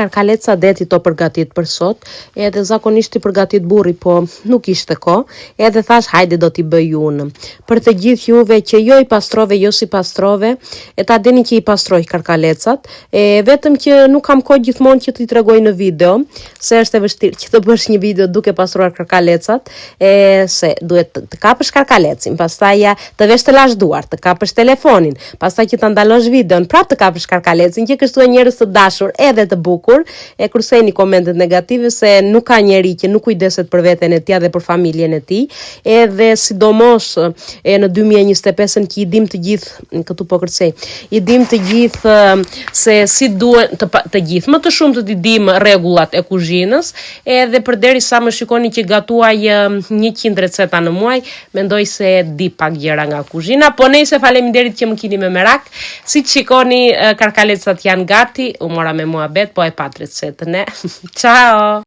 Karkaleca deti to përgatit për sot, edhe zakonisht i përgatit burri, po nuk ishte kohë, edhe thash hajde do t'i bëj unë. Për të gjithë juve që jo i pastrove, jo s'i pastrove, e ta dini që i pastroj karkalecat, e vetëm që nuk kam kohë gjithmonë që t'i tregoj në video, se është e vështirë që të bësh një video duke pastruar karkalecat, e se duhet të, të kapësh karkalecin, pastaj ja, të vesh të lash duart, të kapësh telefonin, pastaj që ta ndalosh videon, prapë të kapësh karkalecin, që kështu e njerëz të dashur edhe të bukur, e kurseni komentet negative se nuk ka njeri që nuk kujdeset për veten e tij dhe për familjen e tij, edhe sidomos e në 2025-ën që i dim të gjithë, këtu po kërcej, i dim të gjithë se si duhen të, të gjithë, më të shumë të t'i dim rregullat e kuzhinës, edhe përderisa më shikoni që gatuaj 100 receta në muaj, mendoj se di pak gjëra nga kuzhina, po nejse faleminderit që më kini me merak. Si të shikoni, karkalecat janë gati, u mora me muhabet, po e pat recetën, e. Ciao!